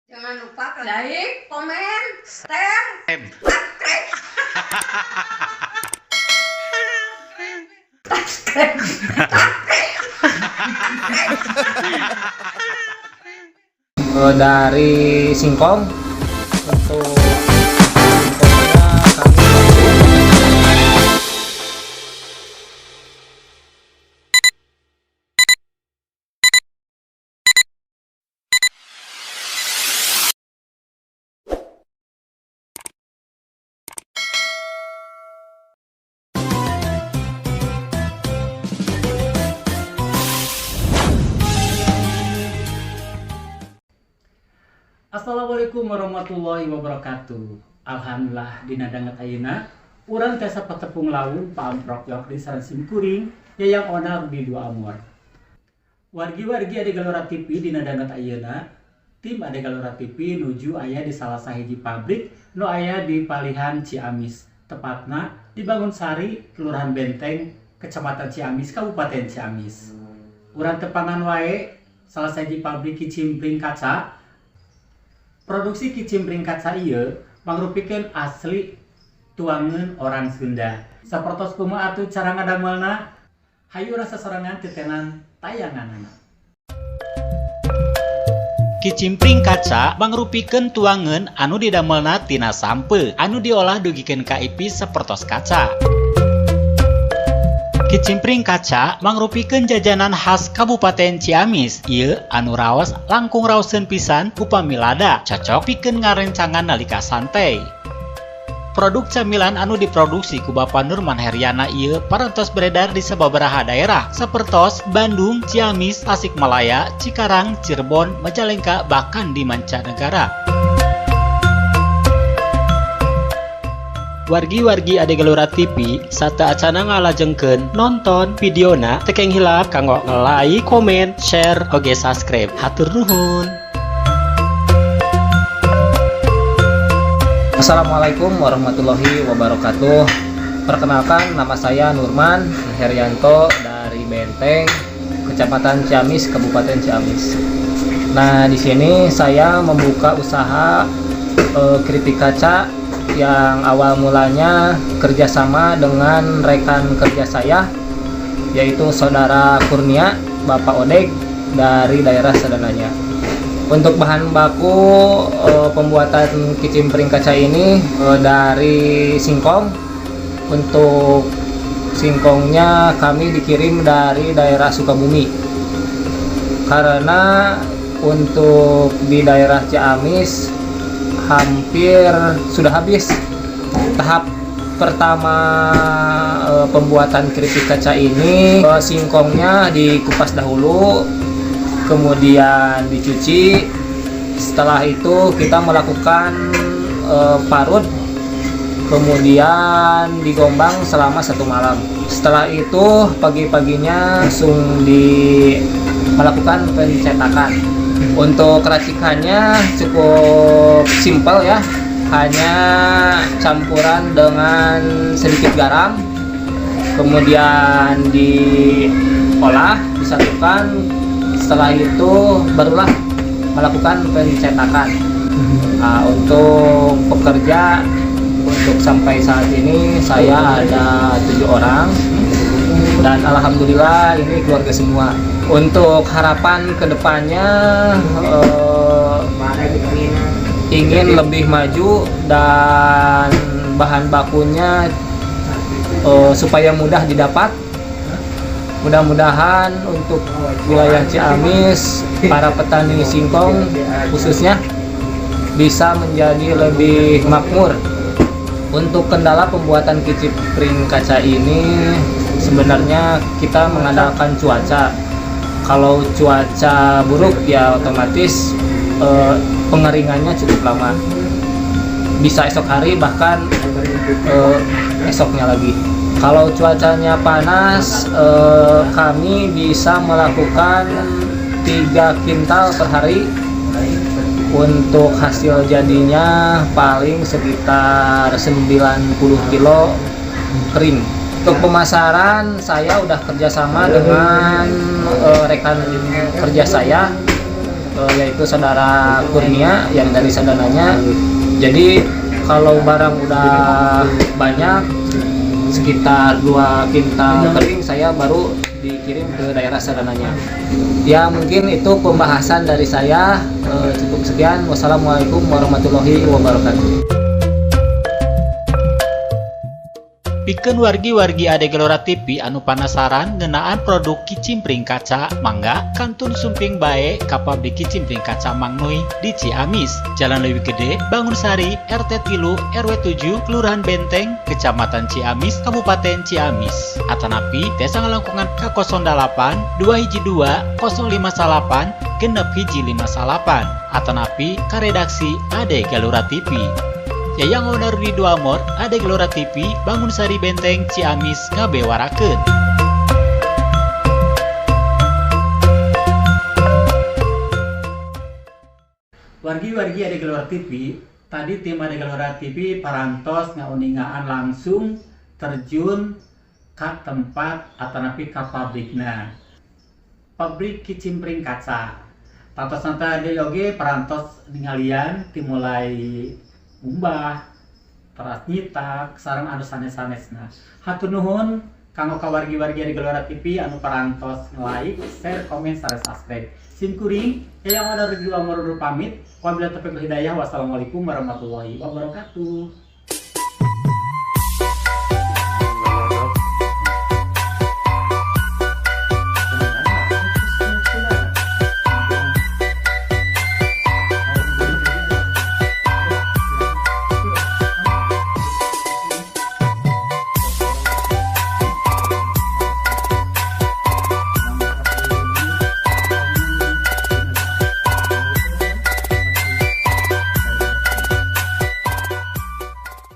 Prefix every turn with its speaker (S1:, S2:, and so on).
S1: Jangan lupa like, komen, share, subscribe. Subscribe.
S2: Dari singkong. Untuk singkongnya kami
S3: Assalamualaikum warahmatullahi wabarakatuh. Alhamdulillah, dina danget ayeuna urang tiasa patepung lawuh paamprok yok di sareng simkuring, Yayang Onar di Dua Amor. Wargi-wargi Ade Galora TV, dina danget ayeuna tim Ade Galora TV nuju aya di salah sahiji pabrik nu aya di Palihan Ciamis, tepatna di Bangun Sari, Kelurahan Benteng, Kecamatan Ciamis, Kabupaten Ciamis. Urang tepangan wae salah sahiji pabrik kicimpring kaca. Produksi kicimpring kaca ieu mangrupikeun asli tuangan orang Sunda. Sapertos kumaha atuh cara ngadamelna? Hayu urang sasorangan titenan tayanganana. Kicimpring kaca mangrupikeun tuangan anu didamelna tina sampeu anu diolah dugikeun ka ipis sapertos kaca. Kicimpring kaca mangrupikeun jajanan khas Kabupaten Ciamis. Ieu anu raos langkung raoseun pisan upami lada, cocok pikeun ngarencangan nalika santai. Produk camilan anu diproduksi ku Bapak Nurman Heriana ieu parantos beredar di sababaraha daerah sapertos Bandung, Ciamis, Tasikmalaya, Cikarang, Cirebon, Majalengka, bahkan di mancanegara. Wargi-wargi Ade Galora TV, sateuacana ngalajengkeun nonton videona, teu kenging hilap kanggo nge-like, komen, share, oge subscribe. Hatur nuhun.
S2: Assalamualaikum warahmatullahi wabarakatuh. Perkenalkan, nama saya Nurman Herianto dari Benteng, Kecamatan Ciamis, Kabupaten Ciamis. Nah, di sini saya membuka usaha keripik kaca yang awal mulanya kerjasama dengan rekan kerja saya, yaitu Saudara Kurnia, Bapak Odeg dari daerah Sadananya. Untuk bahan baku pembuatan kicimpring kaca ini dari singkong. Untuk singkongnya kami dikirim dari daerah Sukabumi. Karena untuk di daerah Ciamis hampir sudah habis. Tahap pertama pembuatan keripik kaca ini, singkongnya dikupas dahulu, kemudian dicuci. Setelah itu kita melakukan parut, kemudian digombang selama satu malam. Setelah itu pagi-paginya langsung melakukan pencetakan. Untuk racikannya cukup simpel ya, hanya campuran dengan sedikit garam, kemudian diolah, disatukan. Setelah itu barulah melakukan pencetakan. Nah, untuk pekerja untuk sampai saat ini saya ada 7 orang dan alhamdulillah ini keluarga semua. Untuk harapan kedepannya ingin lebih maju dan bahan bakunya supaya mudah didapat. Mudah-mudahan untuk wilayah Ciamis, para petani singkong khususnya bisa menjadi lebih makmur. Untuk kendala pembuatan kicimpring kaca ini sebenarnya kita mengandalkan cuaca. Kalau cuaca buruk ya otomatis pengeringannya cukup lama, bisa esok hari bahkan esoknya lagi. Kalau cuacanya panas, kami bisa melakukan 3 kintal per hari. Untuk hasil jadinya paling sekitar 90 kilo kering. Untuk pemasaran saya udah kerjasama dengan rekan kerja saya. yaitu saudara Kurnia yang dari Sadananya. Jadi kalau barang udah banyak sekitar 2 kintal kering, saya baru dikirim ke daerah Sadananya. Ya mungkin itu pembahasan dari saya, cukup sekian. Wassalamualaikum warahmatullahi wabarakatuh.
S3: Pikeun wargi-wargi Ade Gelora TV anu panasaran ngeunaan produk kicimpring kaca, mangga kantun sumping bae ka pabrik kicimpring kaca Mang Nuy di Ciamis, Jalan Leuwi Gede, Bangunsari, RT 3 RW 7, Kelurahan Benteng, Kecamatan Ciamis, Kabupaten Ciamis. Atanapi tiasa ngalangkungan ka 08 212 058 6 159 atanapi ka redaksi Ade Gelora TV. Yayang Owner di Dua Amor, Ade Gelora TV, Bangun Sari Benteng, Ciamis, ngabewarakeun. Wargi-wargi Ade Gelora TV, tadi tim Ade Gelora TV parantos ngauningaan langsung terjun ke tempat atanapi ka pabrikna. Pabrik kicimpring kaca. Tangtos tadi oge parantos ningalian dimulai ngumbah, teras nyitak, sareng anu sanes-sanesna. Hatur nuhun kanggo kawargi-wargi di Gelora TV anu parantos like, share, komen, sareng subscribe. Sim kuring, yang ada review amor pamit. Wabillahi taufiq wal hidayah. Wassalamualaikum warahmatullahi wabarakatuh.